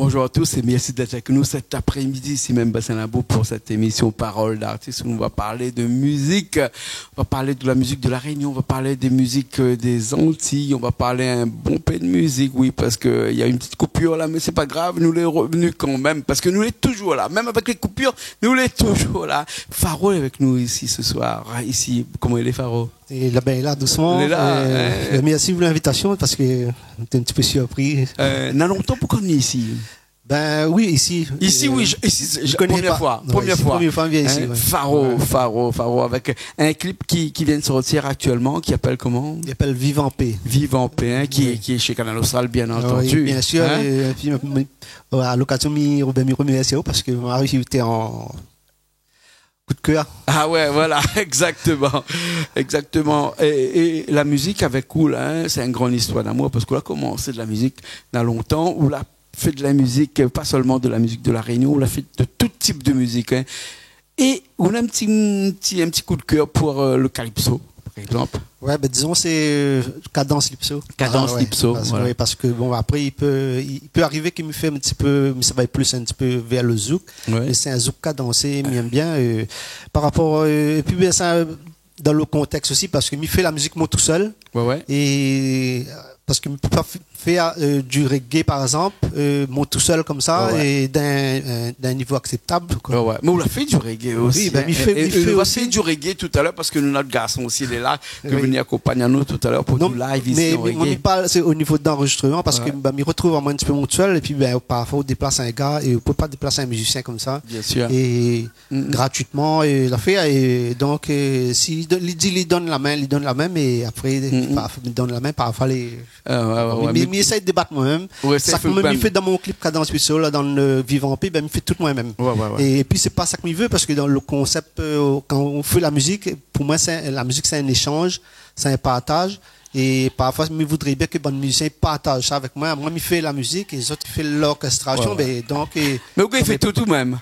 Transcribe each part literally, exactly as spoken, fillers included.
Bonjour à tous et merci d'être avec nous cet après-midi ici même Bassin Labou pour cette émission Parole d'artiste où on va parler de musique. On va parler de la musique de La Réunion, on va parler des musiques, euh, des Antilles, on va parler un bon peu de musique, oui, parce que il y a une petite coupure là, mais c'est pas grave, nous lé revenu quand même, parce que nous lé toujours là, même avec les coupures, nous lé toujours là. Faro est avec nous ici ce soir, ici, koman i lé Faro ? É la, bin, la, dousman. Lé la, euh, hein. Mèrsi pou linvitasion, parske té in ti pé sirpri. Euh, na lontan pou k'ou lé isi ? Bin oui, isi. Isi, euh, oui, je, isi, sé, mi koné pa. Première fois, non, première fois. Première fois mi vien isi, ouais. Faro, Faro, Faro, avec un clip qui, qui vient de sortir actuellement, qui s'appelle comment ? I apèl Viv an pé. Viv an pé, hein, qui, qui est chez Kanal Austral, bien entendu. Ah oui, bien sûr. Hein ? É pi, mi, mi, ouais, a lokazion, mi, bin, mi remèrsi aou parske moin té an kou d'kèr. Ah ouais, voilà, exactement. Exactement. Et, et la musique avec ou, là, hein, c'est une grande histoire d'amour, parce que ou la komansé de la musique na lontan, ou la fé de la musique, euh, pas seulement de la musique de La Réunion, ou la fé de tout type de musique, hein. Et ou na un petit, un petit, un petit coup de cœur pour, euh, le calypso, par exemple. Ouais, bin, dizon, sé, euh, kadans calypso. Kadans calypso, voilà. Ah ouais, parske, oui, parske, bon, apré, i pé, i pé arivé ke mi fé in ti pé, mi sava plis in ti pé vèr le zouk. Ouais. Mé sé in zouk kadansé, mi èm bien, euh, par rapor, euh, é pi, bin, sa, dan le kontèks osi, parske mi fé la mizik moin tousèl. Ouais, ouais. É, euh, parske mi pé pa f-, fé, euh, du reggae, par égzanp, euh, moin tousèl konmsa, ouais, é dan, euh, dan in nivo aksèptab, koi. Ouais, ouais. Mé ou la fé du reggae osi, hein. Oui, bin, mi fé, é, mi fé osi. É nou va fé du reggae talèr, parske nout garson osi, li lé la, ki va vni akonpagn anou talèr pou du live isi an reggae. Non, mé, mé, mé mi parl, sé o nivo d'lanrozistroman, parske, ouais, bin, mi rotrouv amoin in ti pé moin tousèl, é pi, bin, parfoi, ou déplas in gars, é ou pé pa déplas in mizisien konmsa. Bien sûr. É gratuitman, é la fé, é donk, euh, si li do-, li di, li donn la min, li donn la min, mé apré, parfoi, li donn la min, parfoi, lé, euh, ouais, ouais, ouais, mi, mé mi éséy débat moin mèm. Ouais, sa ke moin mi fé dan mon clip Kadans Calypso la, dan le Viv an pé, bin, mi fé tout moin mèm. Ouais, ouais, ouais. É, é pi, sé pa sa ke mi vé, parske dan le konsèp, euh, kan ou fé la mizik, pou moin, sé, la mizik, sé in ésanz, sé in partaz. É parfoi, mi voudré bien ke bann mizisien i partaz sa avèk moin. Moin, mi fé la mizik é zot i fé lorkèstrasion, ouais, ouais, bin, donk, é... Mé ou gingn fé tout ou mèm.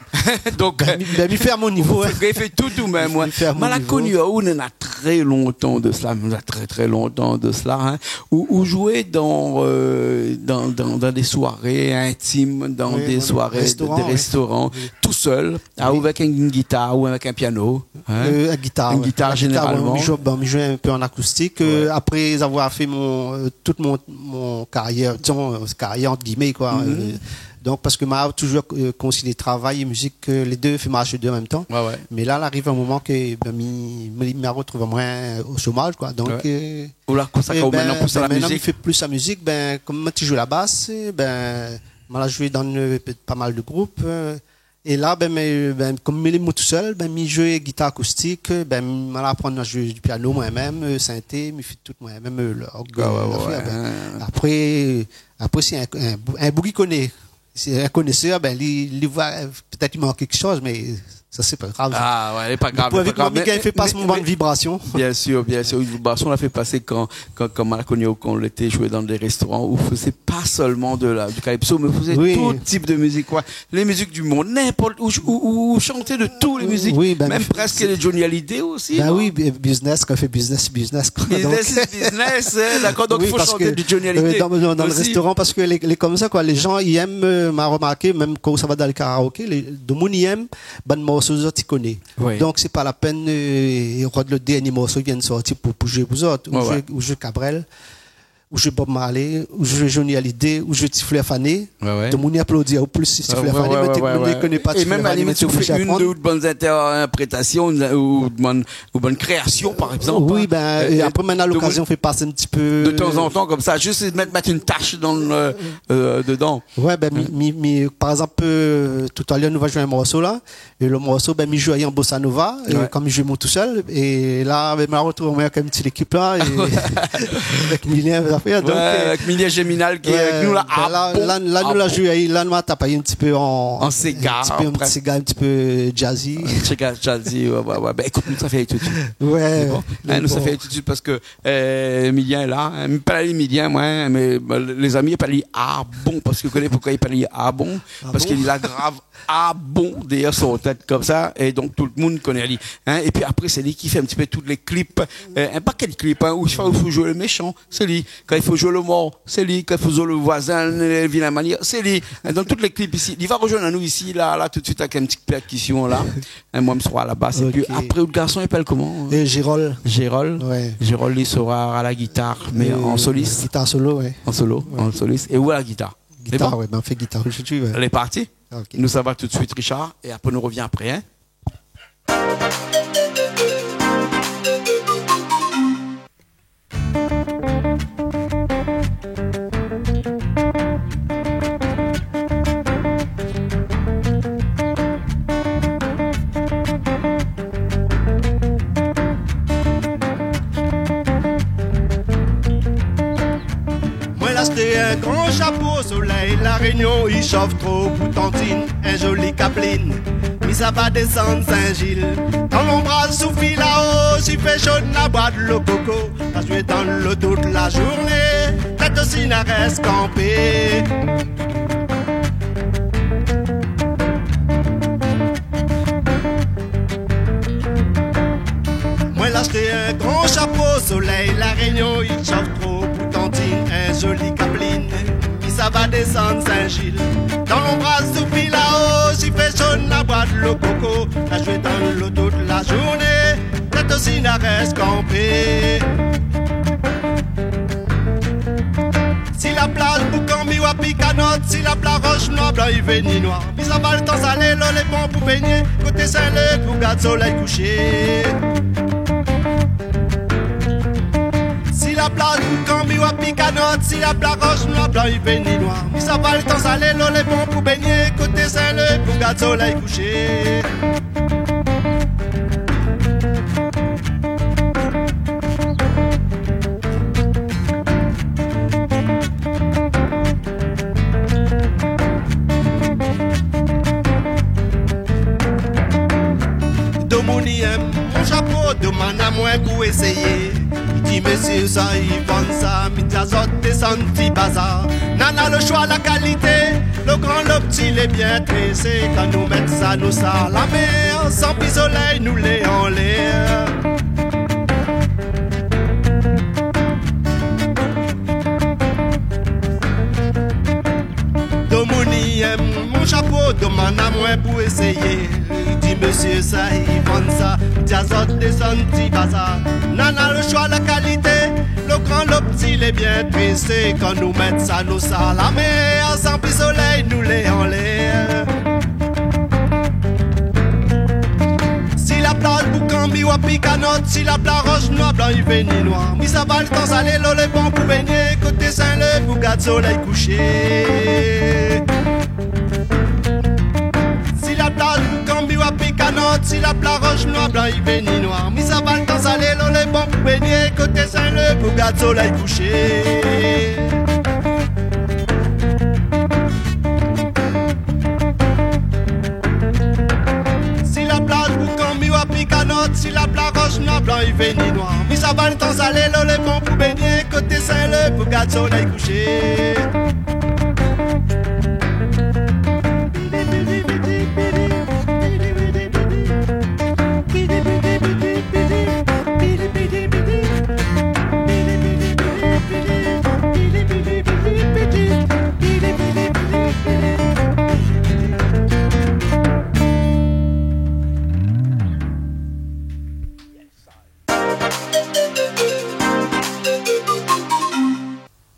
Donk, bin, mi, bin, mi fé a mon nivo, hein. Ou gingn fé tout ou mèm, ouais. Mi fé a mon nivo. Moin la koni aou, néna trè lontan de sela, néna trè, trè lontan de sela, hein, ou, ou zoué dan, euh, dan, dan, dan dé soiré intim, dan dé soiré de, de restoran, ouais, tousèl. Oui. Ah, ou avèk in gitar ou avèk in piano, hein ? Euh, in gitar, ouais. In gitar, zénéralman. La gitar, ouais, mi zoué, bin, mi zoué in pé an akoustik. Euh, apré avoir fé mon, euh, tout mon, mon karyèr, dizon, euh, karyèr ant gimé, koi. Euh, donk, parske ma touzour, euh, konsilyé travay é mizik, euh, lé dé, fé marsh lé dé an mèm tan. Ouais, ouais. Mé la, la ariv in moman ke, bin, mi, mi, mi rotrouv amoin o shomaz, koi. Donk, euh, ou la konsak aou mintnan plis a la mizik ? Bin, mintnan, mi fé plis la mizik. Bin, kom moin té zoué la bas, bin, moin la zoué dan, euh, pa mal de group, euh, É la, bin, mé, bin, kom mi lé moin tousèl, bin, mi zoué gitar akoustik, bin, moin la aprann a zoué du piano moin mèm, euh, synthé, mi fé tout moin mèm, euh, lorg, euh, ouais, ouais, lafèr, bin. Apré, apré, si in, in bou-, in boug i koné, si in konésèr, bin, li, li voi, euh, pétèt i mank kékshoz, mé sa, sé pa grav. Ah, ouais, lé pa grav, lé pa grav. Mé, mé, mé, bien sir, bien sir, in vibrasyon la fé pasé kan, kan, kan moin la koni aou, kan ou lété zoué dan dé restoran, ou fézé pa sèlman de la, du calypso, mé ou fézé tout tip de mizik, koi. Les musiques du monde, n'importe où, où, où, où chanter de tous les musiques, même presque les Johnny Hallyday aussi, non ? Oui, bin, mi fé, bin oui, bi-, business, kan i fé business, business, koi. Donk, business is business, hein, d'accord, donk i fo shanté du Johnny Hallyday osi. Oui, parske, euh, dan, dan, dan le restoran, parske lé, lé konmsa, koi, lé jan i èm, euh, ma romarké, mèm kan ou sava dan le karaoké, lé, domoun i èm bann morso zot i koné. Oui. Donk, sé pa la pèn, euh, rod le dèrnié morso i vien sorti pou, pou zoué pou zot, ou zoué, ou zoué Cabrel, ou zoué Bob Marley, ou zoué Johnny Hallyday, ou zoué Ti Flèr Fané. Ouais, ouais. Domoun i aplodi aou plis si Ti Flèr Fané, mé domoun i koné pa Ti Flèr Fané, mé té oblizé aprann. É mèm, a la limit, si ou fé inn de, ou de bann intèrprétasion, ou de bann, ou bann kréasion, par égzanp, oui, bin, é apré, mintnan, lokazion fé pas in ti pé de tanzantan, konmsa, zis mèt, mèt inn tash dan le, euh, dedan. Ouais, bin, mi, mi, mi, par égzanp, euh, talèr, nou va zoué in morso la. É le morso, bin, mi zoué an bossa nova, é kom mi zoué moin tousèl, é la, bin, ma rotrouv amoin avèk in ti lékip la, é avèk Milien, zafèr, donk, euh, avèk Milien Géminal ki lé avèk nou la. Bin, la, la, nou la zoué, la, nou la tap in ti pé an, an séga, in ti pé jazzy. Séga jazzy, ouais, ouais, ouais. Bin, ékout, nou sa fé tout suit. Ouais, bon, hein, nou sa fé tout suit parske, euh, Milien lé la, hein. Mi pé pa di Milien, moin, mé, bin, lé zami i pé pa di ah bon, parske ou koné poukoi i pé pa di ah bon ? Parske li la grav ah bon dèrièr son tèt konmsa, é donk tout le moun i koné ali. Hein, é pi apré, sé li ki fé in ti pé tout lé klip, euh, in pakèt klip, hein, ou i fé, ou i zoué le méshan, sé li. Kan i fo zoué lo mor, sé li. Kan i fo zoué lo voizin, le vilin manièr, sé li. Dan tout lé klip isi, li va rozoinn anou isi, la, la, tout suit, avèk in ti pèrkision, la. In, moin, mi sra laba. É pi apré, lo garson, li apèl koman ? Gérol. Gérol. Gérol, li sra a la gitar, mé an solis. Gitar solo, ouais. An solo, an solis. É ou a la gitar ? Gitar, ouais, bin, mi fé gitar zordi, ouais. Lé parti ? Ok. Nou sava tout suit, Richard, é apré, nou rovien apré, in. Moin la ashté in gran shapo, solèy La Rényon i shof tro pou tantine, in zoli kaplin. Mi sava désann Sin-Zil, dan lonbraz sou filaos, i fé sho, na boir dolo koko, na zoué dan dolo tout la zourné, tèt osi na rès kanpé. Moin la ashté in gran shapo, solèy La Rényon i shof tro pou tantine, in zoli kaplin. Mi sava désann Sin-Zil, dan lonbraz sou filaos, i fé sho, na boir dolo koko, na zoué dan dolo tout la zourné, tèt osi na rès kanpé. Si la plaz Boukan, Miwa, Pikanot, si la plaz Rosh Noir, Blan, Ivèn, Ninoir, mi sava létan salé, lo lé bon pou bingné, koté Sin-Lé pou gard solèy koushé. Si la plaz Boukan, Miwa, Pikanot, si la plaz Rosh Noir, Blan, Ivèn, Ninoir, mi sava létan salé, lo lé bon pou bingné, koté Sin-Lé pou gard solèy koushé. Domoun i èm mon shapo, domann amoin pou éséyé. I di, mésyé, sa i vann sa, mi di azot désann ti bazar. Nana lo shoi, la kalité, lo gran, lo pti, lé bien trésé. Kan nou mèt sa, nou sar la mèr, san pi solèy, nou lé anlèr. Domoun i èm mon shapo, domann amoin pou éséyé. I di, mésyé, sa i vann sa, di azot désann ti bazar. Nana lo shoi, la kalité, lo gran, lo pti, lé bien trésé. Kan nou mèt sa, nou sar la mèr, san pi solèy, nou lé anlèr. Si la plaz Boukan, Miwa, Pikanot, si la plaz Rosh Noir, Blan, Ivèn, Ninoir, mi sava létan salé, lo lé bon pou bingné, koté Sin-Lé pou gard solèy koushé. Si la plaz Boukan, Miwa, Pikanot, si la plaz Rosh Noir, Blan, Ivèn, Ninoir, mi sava létan salé, lo lé bon pou bingné, koté Sin-Lé pou gard solèy koushé. Si la plaz Boukan, Miwa, Pikanot, si la plaz Rosh Noir, Blan, Ivèn, Ninoir, mi sava létan salé, lo lé bon pou bingné, koté Sin-Lé pou gard solèy koushé.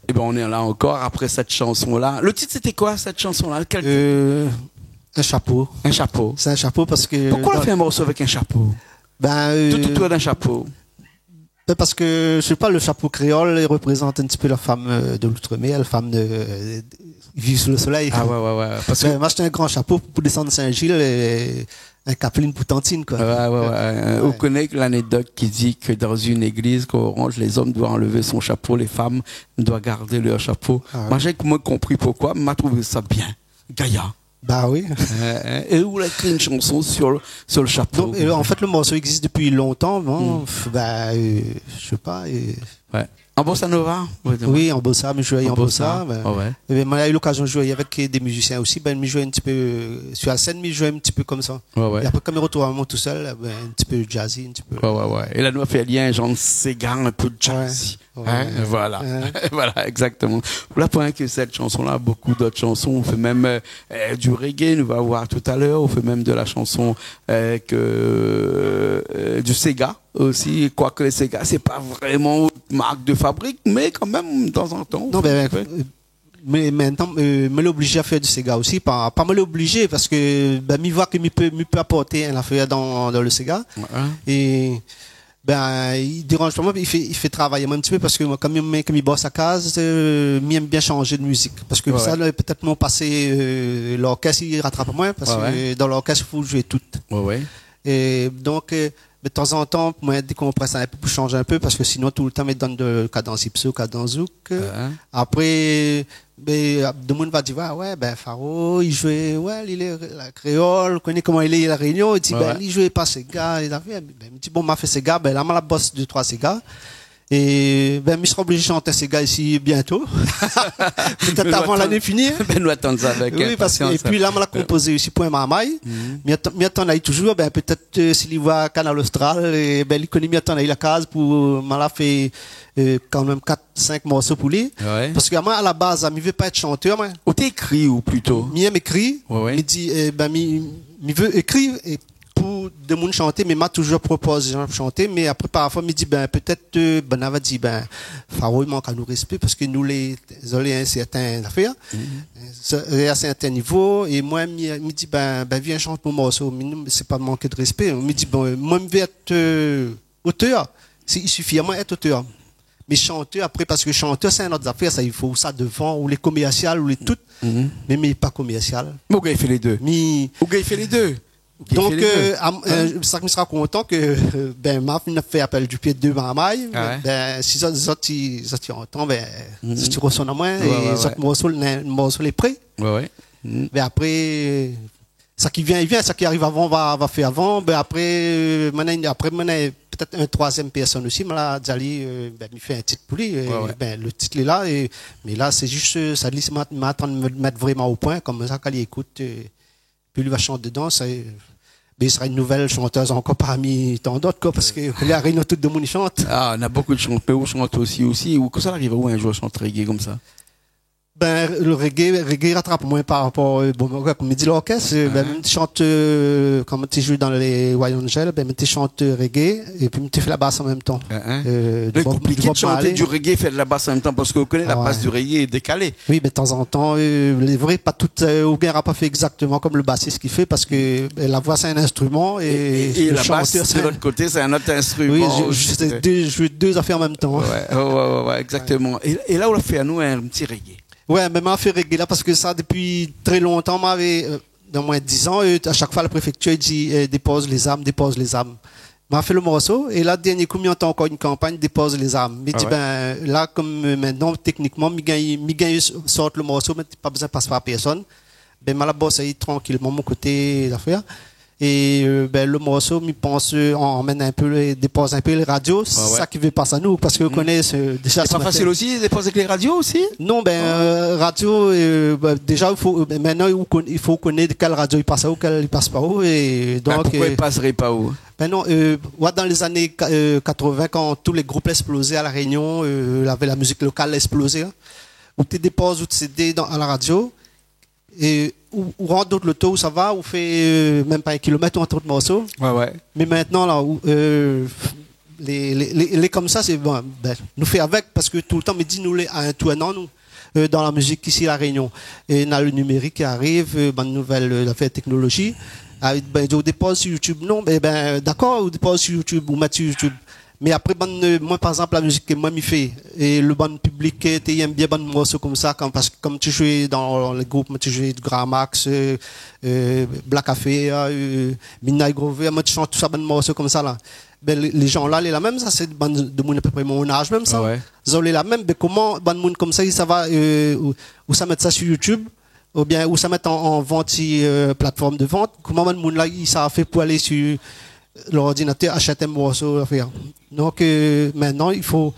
Eh ben, on est là encore après cette chanson-là. Le titre, c'était quoi, cette chanson-là ? Quel titre ? Euh, un chapeau. Un chapeau. C'est un chapeau parce que... Pourquoi on a fait un morceau avec un chapeau ? Ben, euh, tout autour d'un chapeau. Ben, parce que, je sais pas, le chapeau créole, il représente un petit peu la femme, euh, de l'outre-mer, la femme de, euh, qui vit sous le soleil. Ah ouais, ouais, ouais. Parce que... Ben, moi, j'étais un grand chapeau pour descendre Saint-Gilles et un capeline pour tantine, quoi. Ouais, ouais, ouais. Euh, ou koné ke l'anékdot ki di ke dan in légliz, kan i ranz, lé zom i doi anlèv son shapo, lé fanm i doi gard lèr shapo. Ah ouais. Moin, la zamé konpri poukoi, mé ma trouv sa bien. Gayar. Bah oui. Euh, euh, é ou la ékri in shanson sur, sur le chapeau. Donc, euh, en fait, le morceau existe depuis longtemps, bon, pff, bah, euh, je sais pas, euh, Ouais. An bossa nova, ou vé dir ? Oui, an bossa, mi zoué an bossa, bin, ouais. É bin, ma la u lokazion zoué avèk dé mizisien osi, bin, mi zoué in ti pé, euh, sur la sèn, mi zoué in ti pé konmsa. Ouais, ouais. É apré, kan mi rotrouv amoin tousèl, bin, in ti pé jazzy, in ti pé. Ouais, ouais, ouais. É la, nou la fé lien, janr séga, in pé jazzy. Ouais, ouais. Voilà. Ouais. Voilà, exactement. Ou la, pou in ke sèt shanson-la, bonpé d'ot shanson, ou fé mèm, euh, euh, du reggae, nou va voir talèr, ou fé mèm de la shanson, euh, ke, euh, du séga. Osi, kwak le séga, sé pa vréman out mark de fabrik, mé kan mèm, tanzantan, ou fé in ti pé. Non, bin, euh, mé, mé mintnan, euh, mi lé oblizé a fèr du séga osi, pa, pa mi lé oblizé, parske, bin, mi voi ke mi pé, mi pé aport in afèr dan, dan le séga. Ouais. É, bin, i déranz pa moin, i fé, i fé travay amoin in ti pé, parske moin, kan mi, kan mi bos a kaz, euh, mi èm bien shanz de mizik. Parske sa, la, pétèt mon pasé, euh, lorkès, i ratrap amoin, parske dan lorkès, i fo zoué tout. Ouais, ouais. É donk, euh, mé tanzantan, moin dékonprès in pé pou shanz in pé, parske sinon, toultan, mi done de kadans ipso, kadans zouk. Apré, mé, euh, demoun va dir, ouais, ouais, bin, Faro, i zoué, ouais, li lé la kréol, ou koné koman i lé, La Rényon, i di, bin, li zoué pa séga, é zafèr, bin, mi di, bon, ma fé séga, bin, la, ma la bos dé, troi séga. É, bin, mi sra oblizé shant séga isi bientô. Pétèt avan lané fini, hein. Bin, nou atann sa avèk inpasians. Oui, parske, é pi la, ma la konpozé osi pou in marmay. Mi atann, mi atann ali touzour, bin, pétèt, euh, si li voi Kanal Austral, é, bin, li koné mi atann ali la kaz pou, euh, ma la fé, euh, kan mèm kat, sink morso pou li. Ouais. Parske amoin, a la baz, mi vé pa èt shantèr, moin. Ou té ékri, ou plito ? Mi èm ékri, mi di, euh, bin, mi, mi vé ékri, é pou demoun shanté, mé ma touzour propoz demoun shanté, mé apré, parfoi, mi di, bin, pétèt, euh, bin, na va di, bin, Faro, i mank anou respé, parske nou lé, zot lé in sèrtin afèr. Sa, é a sèrtin nivo, é moin, mi, mi di, bin, bin, vien shant mon morso, mé non, sé pa mank de respé. Mi di, bon, euh, moin, mi vé èt, euh, otèr. Sé, i sifi amoin èt otèr. Mé shantèr, apré, parske shantèr, sé in not zafèr, sa, i fo sa dovan, ou lé komèrsial, ou lé tout. Mé, mé pa komèrsial. Mé ou gingn fé lé dé. Mé ou gingn fé lé dé. Donk, euh, am-, euh, sa ke mi sra kontan ke, euh, bin, ma fine fé apèl du pié dé marmay, bin, si zot, zot i, zot i antann, bin, zot i rosonn amoin, é zot morso, le, morso lé pré. Ouais, ouais. Mé apré, sa ki vien, i vien, sa ki ariv avan, va, va fé avan. Bin, apré, euh, moin néna, apré, moin néna pétèt in troizièm pèrsone osi, ma la di ali, euh, bin, mi fé in tit pou li, é, bin, le tit lé la, é, mé la, sé zis, euh, sa, li, ma, ma atann mèt, mèt vréman o poin, konmsa, kan li ékout, euh, pi li va shant dedan, sa, euh, bin, li sra in nouvèl shantèz ankor parmi tan d'ot, koi, parske La Rényon, tout demoun i shant. Ah, na bonpé de shantèr, mé ou shant osi, osi, ou, koman sa la ariv aou in zour shant reggae konmsa ? Bin, le reggae, reggae i ratrap amoin par rapor, euh, bon, moin, kom mi di, lorkès, euh, bin, mi té shant, euh, kan mi té zoué dan lé White Angel, bin, mi té shant, euh, reggae, épi mi té fé la bas an mèm tan. Euh, lé konpliké de shanté du reggae, fé de la bas an mèm tan, parske ou koné la bas du reggae lé dékalé. Oui, mé tanzantan, euh, lé vré, pa tout, euh, ou gingn pa fé égzaktoman kom le basis i fé, parske, bin, la voi, sé in instriman, é, é, é le shantèr, sé de lot koté, sé in ot instriman osi. Oui, zoué, zoué dé, zoué dé zafèr an mèm tan, hein. Ouais, ouais, ouais, ouais, égzaktoman. É, é la, ou la fé anou in ti reggae. Ouais, mé ma fé reggae la, parske sa, dopi tré lontan, ma vé, euh, dan moin diz an, euh, a shak foi, la préfèktir i di, euh, « Dépose les armes, dépose les armes. » Ma fé le morso, é la, dernié kou, mi antann ankor in kanpagn, « Dépose les armes. » Mi di, bin, la, kom, euh, mintnan, téknikman, mi gingn, mi gingn sort le morso, mé pa bezoin pas par pèrsone. Bin, ma la bos ali trankilman, mon koté zafèr. É, euh, bin, le morso, mi pans, euh, an, anmenn in pé lé, dépoz in pé lé radio, sa ki vé pas anou, parske ou koné, sé, déza, sé pa fasil osi, dépoz avèk lé radio osi ? Non, bin, euh, radio, euh, bin, déza, i fo, euh, bin, mintnan, ou kon-, i fo koné kèl radio i pas aou, kèl i pas pa aou, é donk, poukoi i pasré pa ou ? Bin non, euh, ouais, dan lé zané ka-, euh, katrovin, kan tout lé group la èksplozé a La Rényon, euh, lavé la mizik lokal la èksplozé, hein. Ou té dépoz out CD dan, a la radio, é ou, ou rant dan out loto, ou sava, ou fé, euh, mèm pa in kilomèt, ou antann out morso. Ouais, ouais. Mé mintnan, la, ou, euh, lé, lé, lé, lé konmsa, sé, bon, bin, nou fé avèk, parske toultan, mi di, nou lé a in tournan, nou, euh, dan la mizik isi La Rényon. É na le nimérik ki ariv, euh, bann nouvèl, euh, zafèr téknolozi. Ah, bin, ou dépoz si YouTube, non, mé bin, dakor, ou dépoz si YouTube, ou mèt si YouTube. Mé apré, bann, euh, moin, par égzanp, la mizik ke moin mi fé, é le bann piblik, euh, té i èm bien bann morso konmsa, kan, parske kom ti zoué dan lé group, moin ti zoué Gramax, euh, euh, Black Affair, euh, Midnight Groove, moin té i shant tout sa, bann morso konmsa la. Bin, lé, lé jan la, lé la mèm, sa, sé bann demoun apépré mon az mèm, sa. Ouais. Zot lé la mèm, bin, koman bann moun konmsa, i sava, euh, ou, ou sa mèt sa si YouTube, oubien ou sa mèt an, an vant si, euh, platform de vant, koman bann moun la, i sa fé pou alé si lordinatèr, ashèt in morso, afèr. Donk, euh, mintnan, i fo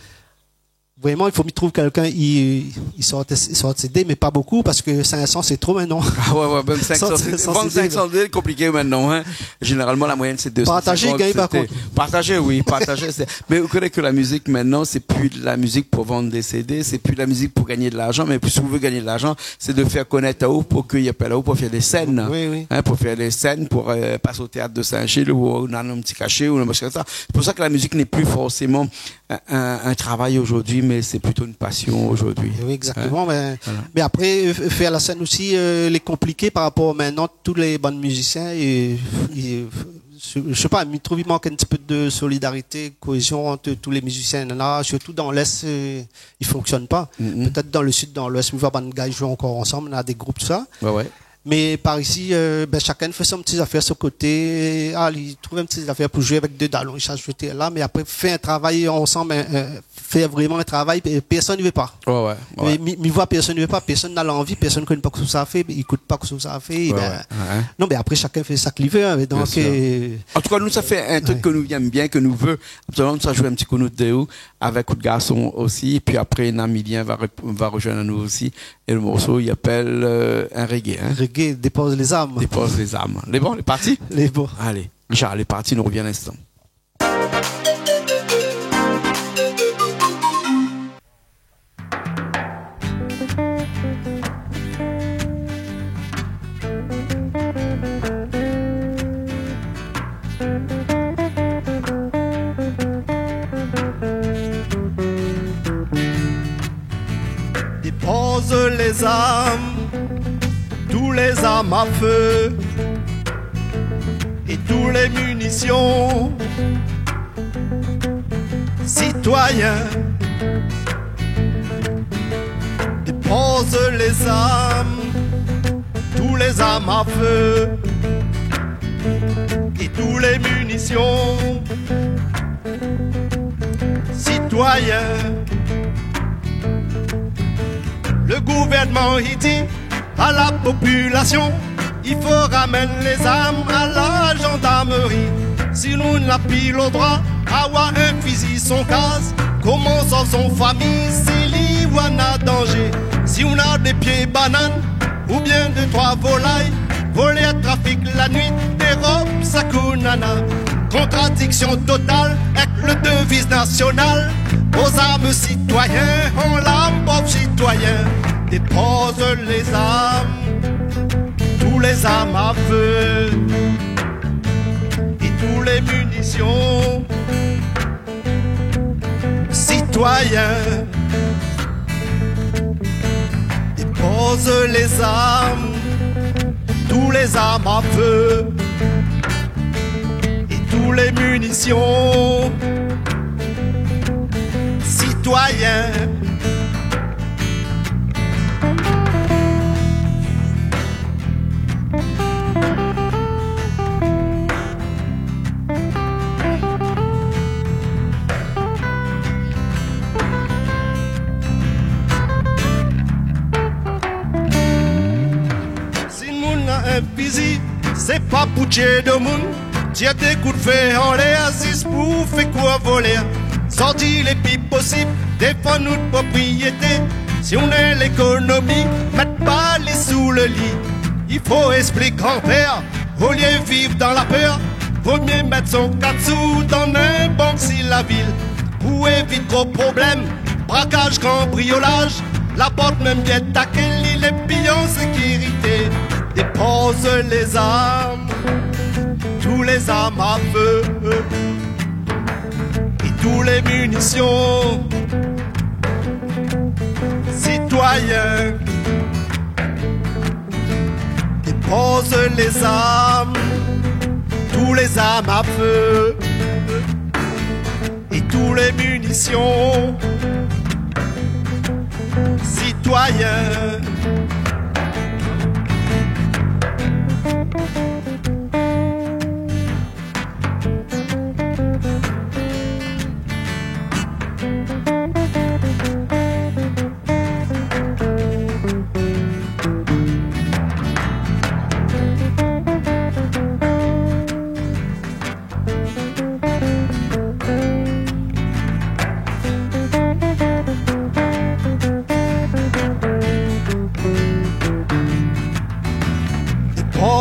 Vréman, i fo mi trouv kèlkin, i, i sort, i sort CD, mé pa bokou, parske sink san sé tro mintnan. Ah ouais, ouais, mèm sink san, sink san CD, vann sink san CD, konpliké mintnan, hein. Zénéralman, la moiyèn, sé dé san sinkant CD. Partazé, gingn, par kont. Partazé, oui, partazé, sé, mé ou koné ke la mizik mintnan, sé pi la mizik pou vann dé CD, sé pi la mizik pou gingn de larzan, mé si ou vé gingn de larzan, sé de fé konèt aou, pou ke i apèl aou, pou fé dé sèn. Oui, oui. Hein, pou fé dé sèn, pou, euh, pasé o téat de Saint-Gilles, ou, ou dan in ti kashé, ou in machin konmsa. Sé pou sa ke la mizik lé pi forséman in, in, in travay zordi, mé sé plito in pasion zordi. Oui, exactement, hein, mé, voilà. Mé apré, euh, fé la sèn osi, euh, lé konpliké par rapor mintnan, tout lé bann mizisien, é, é, sé, mi sé pa, mi trouv i mank in ti pé de solidarité, koézion ant tout lé mizisien la, sirtou dan l'Est, euh, i fonksionn pa. Mm. Pétèt dan le Sid, dan l'Ouest, mi voi bann gars i zoué ankor ansanm, néna dé group, tousa. Ouais, ouais. Mé par isi, euh, bin, shakinn i fé son ti zafèr son koté. Ah, li trouv in ti zafèr pou zoué avèk dé dalon, i sava zoué la, mé apré, fé in travay ansanm, in, in, fé vréman in travay, pèrsone i vé pa. Ouais, ouais, ouais. Mé mi, mi voi pèrsone i vé pa, pèrsone na lanvi, pèrsone koné pa kosa sa fé, i ékout pa kosa sa fé, ouais, bin, ouais, ouais, non, mé apré, shakinn i fé sak li vé, hein, mé donk, bien sûr, euh, an tou ka, nou, sa fé in truk ke nou èm bien, ke nou vé absoliman, sa zoué in ti kou nou dé ou, avèk out garson osi, épi apré, Namilien va rep-, va rozoinn anou osi. É le morso, i apèl, euh, in reggae, hein. Reggae, Dépose les armes. Dépose les armes. Lé bon, lé parti ? Lé bon. Alé, Richard, lé parti, nou rovien in instan. Dépose les armes, tous les armes à feu et toutes les munitions. Citoyens, dépose les armes, tous les armes à feu et toutes les munitions. Citoyens, le gouvernement, i di à la population, i fo ramenn lé zarm à la gendarmerie. Si nou na pi le droi avoir in fizi son kaz, koman sort son famiy si li voi na danzé ? Si ou na dé pié banane oubien dé troi volay, volèr, trafik la nuit, dérob sak ou nana. Kontradiksion total èk le deviz nasional. Aux armes, citoyens, aux armes, pauvres citoyens, dépose les armes, tous les armes à feu et toutes les munitions. Citoyens, dépose les armes, tous les armes à feu et toutes les munitions. Citoyens, si moun na in fizi, sé pa pou tié domoun. Tir dé kout fé anlèr zis pou fé kour volèr. Zordi lé pi posib défann nout propriété. Si ou na lékonomi, mèt pa li sou le li. I fo ésplik granpèr, olié viv dan la pèr, vo mié mèt son kat sou dan in bank si la vil. Pou évit gro problèm, brakaz, kanbriolaz, la bank mèm bien také, li lé pi an sékirité. Dépose les armes, tous les armes à feu et toutes les munitions. Citoyens, dépose les armes, tous les armes à feu et toutes les munitions. Citoyens.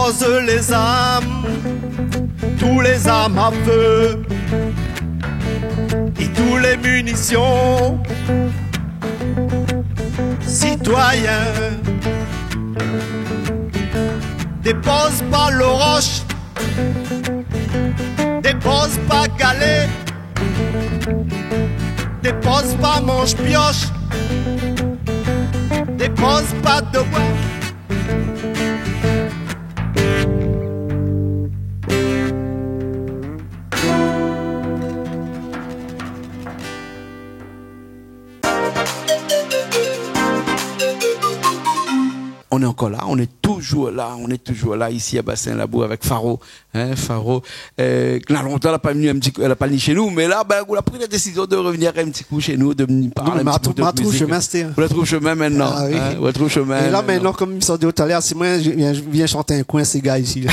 Dépoz lé zam, tout lé zam a fé é tout lé munision. Sitoiyin, dépoz pa lo rosh, dépoz pa galé, dépoz pa mansh piosh, dépoz pa doboi. On est encore là, on est toujours là, on est toujours là ici à Bassin Labour avec Faro, hein, Faro. Euh, na lontan èl la pa vni in ti kou, èl la pa vni shé nou, mé la, bin, ou la pri la désizion de revenir in ti kou shé nou, de vni parl in ti pé de mizik. Non, mé ma trouv, ma trouv shomin, sété, hein. Ou la trouv shomin mintnan, hein, ou la trouv shomin mintnan. Ah oui. É la, mintnan, konm sa di talèr, si moin, mi vien, mi vien shant in koin séga isi.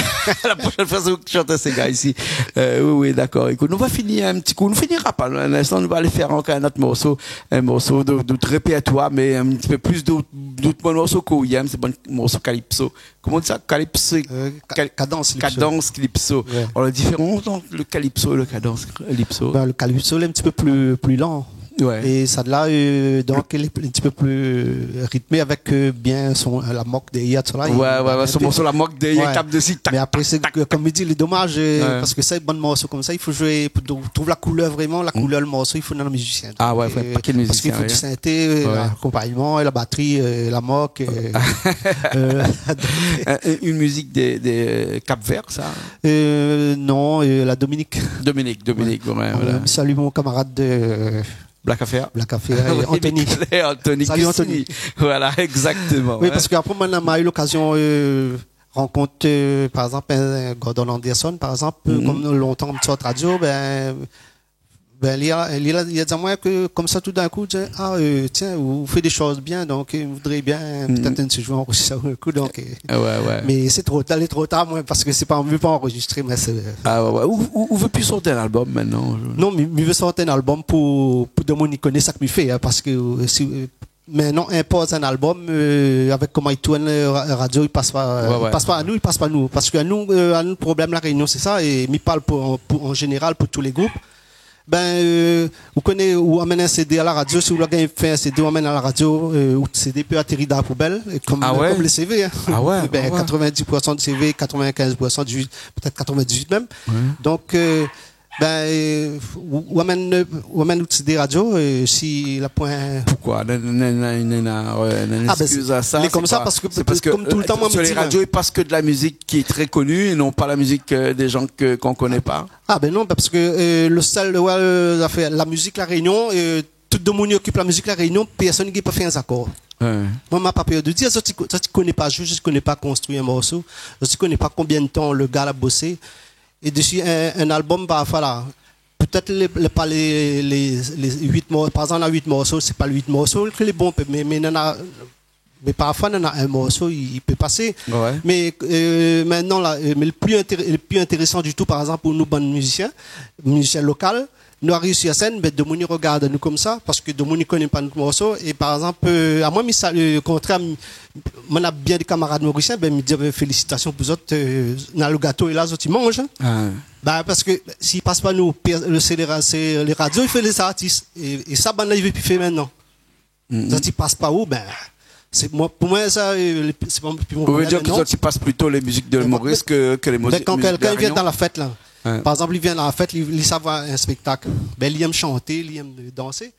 La proshèn foi, sé ou ki shant séga isi. Euh, oui, oui, dakor. Ékout, nou va fini in ti kou. Nou finira pa, in instan, nou va alé fé ankor in ot morso, in morso de, de out répertoir, mé in ti pé plis de, de out morso ke ou yèm, sé bann morso kalipso. Koman i di sa ? Kalipso, euh, ka-, kal-, kadans kalipso. Kadans kalipso. Ouais. Alors, la diférans ant lo kalipso é lo kadans kalipso ? Bin, lo kalipso, lé in ti pé pli, pli lan. Ouais. É sa la, euh, donk, lé in ti pé pli ritmé avèk, euh, bien son, euh, la mok dèrièr, sa la. Ouais, ouais, ouais, son morso la mok dèrièr, i tap dési, tak, tak, tak. Mé apré, sé ke, konm mi di, lé domaz, euh, parske sa, bann morso konmsa, i fo zoué, pou trou-, trouv la koulèr vréman, la koulèr lo morso, i fo in mizisien. Ah ouais, ouais, paké mizisien, ouais. Donk, euh, parske i fo di sinté, euh, lakonpagnman, é la batri, euh, la mok, euh, euh, donk, euh, in mizik de, de Cap-Vert, sa ? Euh, non, euh, la Dominik. Dominik, Dominik, ouais, voilà. Ouais, mi salu mon kamarad de Black Affair. Black Affair, euh, Anthony. Anthony. Salut, Anthony. Voilà, exactement, hein. Oui, parske apré, moin la, ma u lokazion, euh, rankont, euh, par égzanp, in, in Gordon Anderson, par égzanp, euh, konm lontan, mi sort radio, bin, bin, li la, li la, li la di amoin ke, konmsa, toudinkou, li di, ah, euh, tiens, ou, ou fé dé shoz bien, donk, euh, mi voudré bien, pétèt, in ti zour, anrozistr in kou, donk, euh, Ah ouais, ouais. Mé sé tro tar, lé tro tar, moin, parske sé pa, mi vé pa anrozistré, mé sé... Ah ouais, ouais. Ou, ou, ou vé pi sort in albom mintnan ? Non, mi, mi vé sort in albom pou, pou demoun i koné sak mi fé, hein, parske, euh, si, euh, mintnan, inpoz in albom, euh, avèk koman i tourn, euh, ra-, radio, i pas pa, euh, i pas pa anou, i pas pa nou. Parske anou, euh, anou, lo problèm La Rényon, sé sa, é mi parl pou, pou, an zénéral, pou tout lé group. Bin, euh, ou koné, ou amenn in CD a la radio, si ou la gingn fé in CD, ou amenn a la radio, euh, out CD i pé atéri dan la poubèl, é konm, konm lé CV, hein. Ah ouais ? Bin, ah ouais. Katrovindis poursan de CV, katrovin-kinz poursan de, pétèt katrovindis-uit mèm. Ouais. Donk, euh, bin, euh, ou, ou amenn, ou amenn out CD radio, euh, si la poin... Poukoi ? Néna, néna, néna, néna, ouais, néna in éskiz a sa, lé konmsa, sé koi ? Parske, sé parske, konm toultan, euh, moin, sur les radios, i pas ke de la musique qui est très connue et non pas la musique, euh, des gens que, qu'on connaît pas. Ah bin non, parske, euh, lo sèl, ouais, euh, zafèr, la mizik La Rényon, euh, tout demoun i okip la mizik La Rényon, pèrsone i gingn pa fé in zakor. Ouais. Moin, ma pa pèr de dir, zot i ko-, zot i koné pa, zis, zis i koné pa konstrui in morso, zot i koné pa konbien de tan lo gars la bosé. É dési in, in albom, parfoi la, pétèt lé, lé, pa lé, lé, lé uit mor-, par égzanp, na uit morso, sé pa lé uit morso ke lé bon, mé, mé néna, mé parfoi, néna in morso, i, i pé pasé. Ouais. Mé, euh, mintnan la, euh, mé lo pli intéré-, lo pli intérésan ditou, par égzanp, pou nou bann mizisien, mizisien lokal, nou ariv si la sèn, bin, demoun i rogard anou konmsa, parske demoun i koné pa nout morso. É par égzanp, euh, amoin, mi sa-, euh, o kontrèr, mi, moin néna bien dé kamarad morisien, bin, mi di, bin, félisitasion pou zot, euh, na lo gato lé la, zot i manz, hein. Ah. Bin, parske si i pas pa nou, pèr-, lo, sé lé ra-, sé lé radio i fé lé zartis. É, é sa, bann la i vé pi fé mintnan. Mhm. Sa i pas pa ou, bin, sé, moin, pou moin, sa, euh, lé, sé pa pi mon problèm, non. Ou vé dir ke sa i pas plito lé mizik de Moris ke, ke lé mizik La Rényon. Bin, kan kèlkin i vien dan la fèt, la, par égzanp, li vien dan la fèt, li, li sava in spèktak. Bin, li èm shanté, li èm dansé.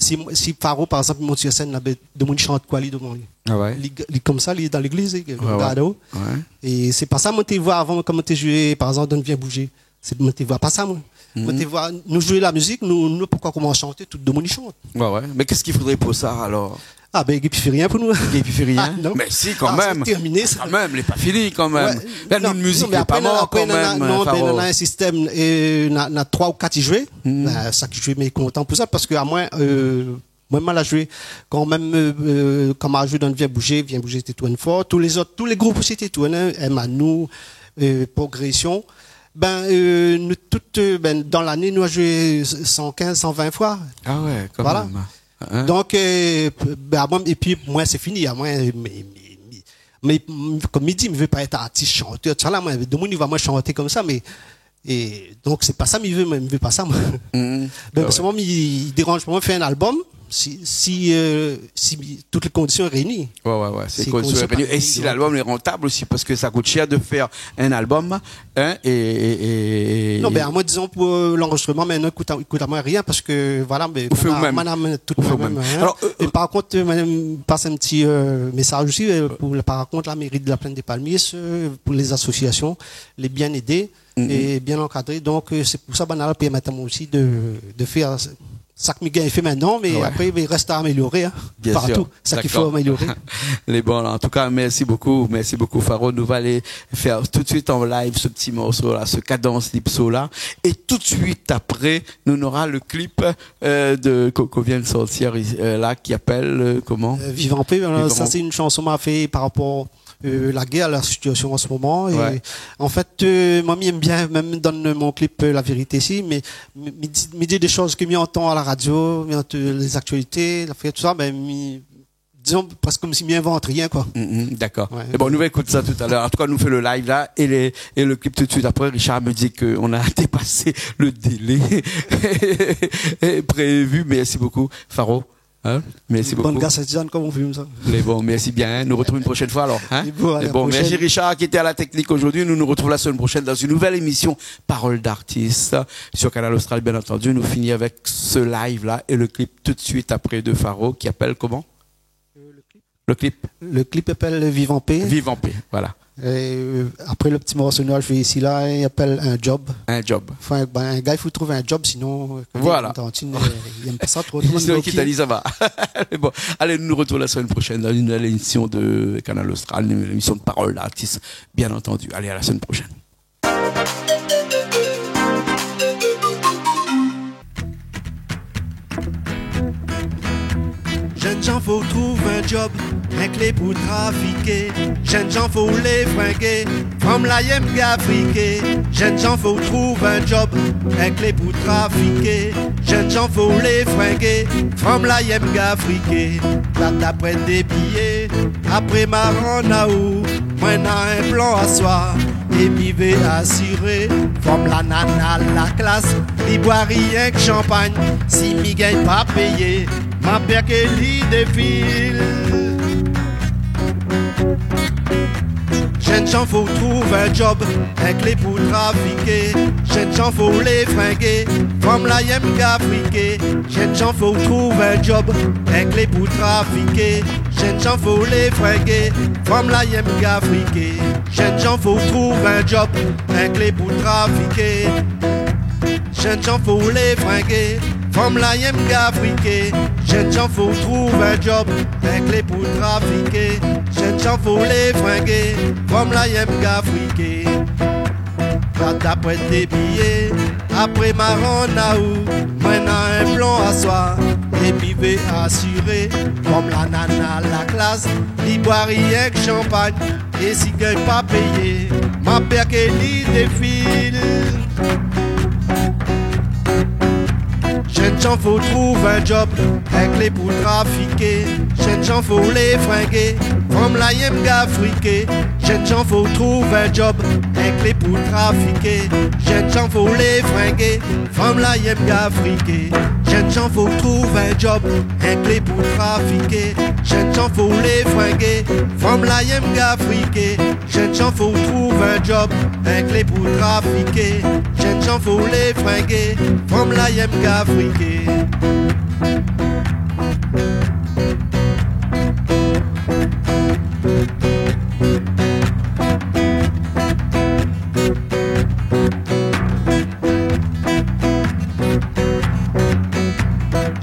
Si, si Faro, par égzanp, i mont si la sèn, la, bin, demoun i shant koi, li, dovan li. Ah ouais. Li, li konmsa, li dan légliz, li rogard anlèr. Ouais, ouais. É sé pa sa, moin té voi avan, kan moin té zoué, par égzanp, dan Vien Bouzé. Sé, moin té voi pa sa, moin. Mhm. Moin té voi, nou zoué la mizik, nou, nou, poukoi koman shanté, tout demoun i shant. Ouais, ouais. Mé kosa i fodré pou sa, alor ? Ah, bin, i gingn pi fé rien pou nou. I gingn pi fé rien ? Ah, non. Mé si, kan mèm. Ah, sé terminé, sa. Kan mèm, lé pa fini, kan mèm. Ouais. La, non, nout mizik, non, mé lé pa mor, kan mèm, Faro. Apré, néna, non, bin, néna in sistèm, é, na, na troi ou kat i zoué. Mhm. Bin, sak i zoué, mé kontan pou sa, parske amoin, euh, Moin, ma la zoué kan mèm, euh, euh, kan ma zoué dan Vien Bouzé, Vien Bouzé té tourn for. Tout lé zot, tout lé group osi té tourn, hein, Èm Anou, euh, Progression. Bin, euh, nou tout, euh, bin, dan lané, nou la zoué san kinz, san vin foi. Ah ouais, kan mèm. Voilà. Hein ? Donk, euh, bin, amoin, épi, moin, sé fini, amoin, mé, mé, mé, Mé, mm, konm mi di, mi vé pa èt artis, shantèr, tousala, moin, domoun i voi amoin shanté konmsa, mé, é donk, sé pa sa mi vé, moin, mi vé pa sa, moin. Mhm. Donk, ah ouais, sèlman, mi, i déranz pa moin fé in album, si, si, euh, si tout lé kondision lé réini. Ouais, ouais, ouais, si lé kondision lé réini. É si lalbom lé rantab osi, parske sa i kout shèr de fé in albom, hein, é, é, é, é... Non, bin, moin, dizon, pou, euh, lanrozistroman, mé non, i kout, i kout amoin rien, parske, voilà, mé... Ou fé ou mèm. Moin la, moin la tout moin mèm, hein. Alor, euh, é par kont, euh, moin la pas in ti, euh, mésaz osi, euh, pou la, par kont, la méri de la Plaine des Palmistes, euh, pou lé zasosiasion, lé bien édé, mhm, é bien ankadré. Donk, euh, sé pou sa, banna la pèrmèt amoin osi de, de fé, euh, sak mi gingn fé mintnan, mé, ouais, apré, mé i rès a amélioré, hein, partou. Bien sûr. Sak i fo amélioré. D'accord. Lé bon, la. An tou ka, mèrsi bokou, mèrsi bokou, Faro. Nou va alé fé tout de suit an live se ti morso la, se Cadence Calypso la. É tout de suit apré, nou nora le clip, euh, de, ke, ke vien de sortir, euh, la, ki apèl, euh, koman ? Euh, Viv an pé, euh, Viv an... Sa, sé in shanson ma fé par rapor euh, la guèr, la sitiasion an se moman. É, ouais, an fèt, euh, moin, mi èm bien mèm dann mon clip, euh, la vérité isi, mé mi, mi di, mi di dé shoz ke mi antann a la radio, mi antann lé zaktialité, la fèt, tousa, bin, mi, dizon, prèsk konm si mi invant rien, koi. Mhm, d'accord. Ouais. É bon, nou va ékout sa talèr. An tou ka, nou fé le live la é lé, é le clip tout de suit apré. Richard me di ke nou la dépasé le délai prévu. Mèrsi bokou, Faro. Hein ? Mèrsi bokou. Bonne gastrique, konm on film, sa. Lé bon, mèrsi bien, hein. Nou retrouv in proshèn foi, alor, hein ? Lé bon, alé, a la proshèn. Lé bon, mèrsi Richard ki lété a la teknik zordi. Nou, nou retrouv la semèn proshèn dann in nouvèl émision Parole d'artiste sur Kanal Austral, bien entendu. Nou fini avèk se live la é le clip tout de suit apré de Faro ki apèl koman ? Euh, le clip. Le clip. Le clip i apèl Viv an pé. Viv an pé, voilà. É, euh, apré, le ti morso nou la fé isi la, i apèl In job. In job. Anfin, bin, in gars i fo trouv in job, sinon, euh, voilà, kan mèm, tantine, euh, i èm pa sa tro. Sinon, i kit ali, sa va. Bon, alé, nou retrouv la semèn proshèn dann in nouvèl émision de Kanal Austral, in nouvèl émision de Parole d'artiste, bien entendu. Alé, a la semèn proshèn. Jenn jan, fo trouv in job, in klé pou trafiké. Jenn jan, fo lé fringé, fanm la i èm gafriké. Jenn jan, fo trouv in job, in klé pou trafiké. Jenn jan, fo lé fringé, fanm la i èm gafriké. Tata prèt dé biyé, apré ma rann aou. Moin na in plan aswar, é mi vé asiré. Fanm la nana la klas, li boi rienk shanpagn. Si mi gingn pa péyé, ma pèr ke li défil. Jenn jan, fo trouv in job, in klé pou trafiké. Jenn jan, fo lé fringé, fanm la i èm gafriké. Jenn jan, fo trouv in job, in klé pou trafiké. Jenn jan, fo lé fringé, fanm la i èm gafriké. Jenn jan, fo trouv in job, in klé pou trafiké. Jenn jan, fo lé fringé, fanm la i èm gafriké. Jenn jan, fo trouv in job, in klé pou trafiké. Jenn jan, fo lé fringé, fanm la i èm gafriké. Tata prèt dé biyé, apré ma rann aou. Moin na in plan aswar, é mi vé asiré. Fanm la nana la klas, li boi rienk shanpagn. É si gingn pa péyé, ma pèr ke li défil. Jenn jan, fo trouv in job, in klé pou trafiké. Jenn jan, fo lé fringé, fanm la i èm gafriké. Jenn jan, fo trouv in job, in klé pou trafiké. Jenn jan, fo lé fringé, fanm la i èm gafriké. Jenn jan, fo trouv in job, in klé pou trafiké. Jenn jan, fo lé fringé, fanm la i èm gafriké. Jenn jan, fo trouv in job, in klé pou trafiké. Jenn jan, fo lé fringé, fanm la i èm gafriké.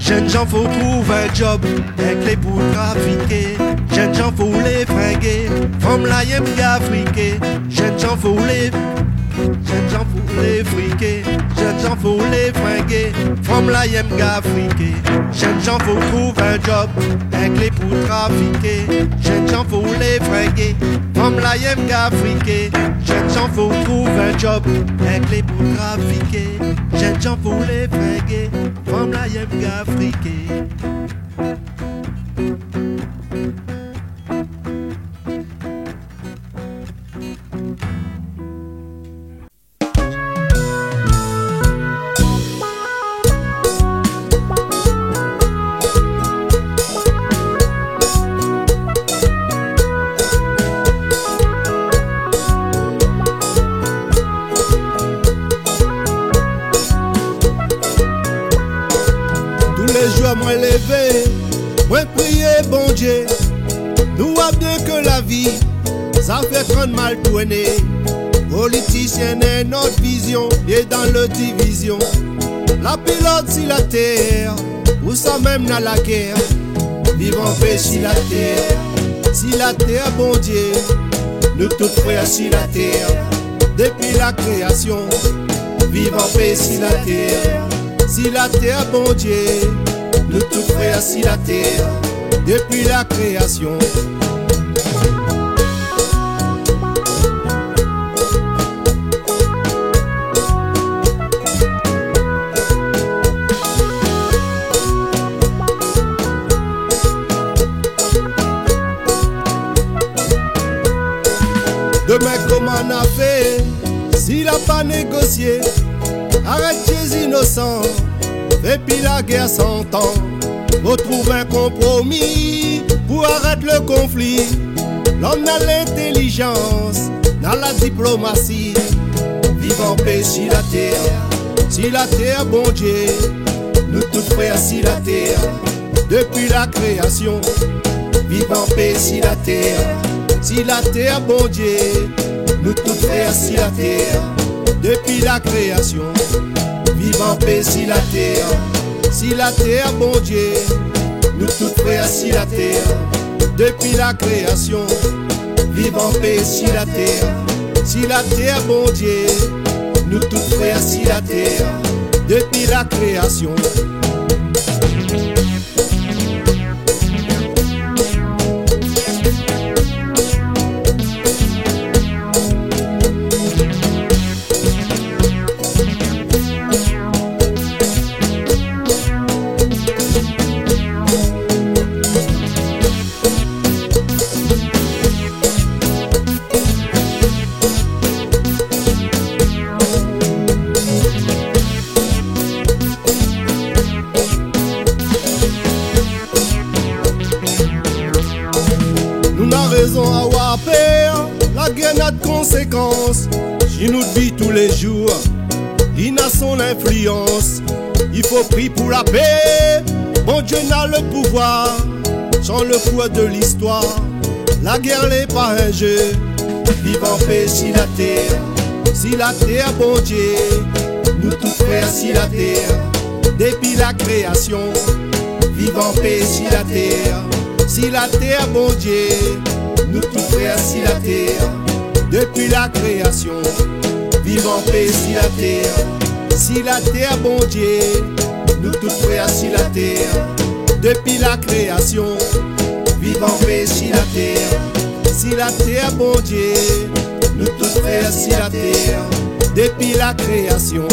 Jenn jan, fo trouv in job, in klé pou trafiké. Jenn jan, fo lé fringé, fanm la i èm gafriké. Jenn jan, fo lé, jenn jan, fo lé friké. Jenn jan, fo lé fringé, fanm la i èm gafriké. Jenn jan, fo trouv in job, in klé pou trafiké. Jenn jan, fo lé fringé, fanm la i èm gafriké. Jenn jan, fo trouv in job, in klé pou trafiké. Jenn jan, fo lé fringé, fanm la i èm gafriké. Moin lévé, moin priyé Bondié. Nou wa bien ke la vi, zafèr kan mal tourné. Politisien néna not vizion, lé dan le divizion. La pilot si la tèr, ousa mèm na la gèr. Viv an pé si la tèr, si la tèr Bondié. Nou tout frèr si la tèr, dépi la kréasion. Viv an pé si la tèr, si la tèr Bondié. Nou tout frèr si la tèr, dépi la kréasion. Domin koman na fé, si la pa négosié, arèt tié zinosan, fé pi la gèr san tan. Fo trouv in konpromi pou arèt le konfli. Lom na lintélizans, na la diplomasi. Viv an pé si la tèr, si la tèr Bondié. Nou tout frèr si la tèr, dépi la kréasion. Viv an pé si la tèr, si la tèr Bondié. Nou tout frèr si la tèr, dépi la kréasion. Viv an pé si la tèr, si la tèr Bondié. Nou tout frèr si la tèr, dépi la kréasion. Viv an pé si la tèr, si la tèr Bondié. Nou tout frèr si la tèr, dépi la kréasion. Nou na rézon awar pèr, la gèr na de konsékans. Si nou vi tou lé zour, li na son inflians. I fo pri pou la pé, Bondié na le pouvoir. San le kour de listoir, la gèr lé pa in zé. Viv an pé si la tèr, si la tèr Bondié. Nou tout frèr si la tèr, dépi la kréasion. Viv an pé si la tèr, si la tèr Bondié. Nou tout frèr si la tèr, dépi la kréasion. Viv an pé si la tèr, si la tèr Bondié. Nou tout frèr si la tèr, dépi la kréasion. Viv an pé si la tèr, si la tèr Bondié. Nou tout frèr si la tèr, dépi la kréasion.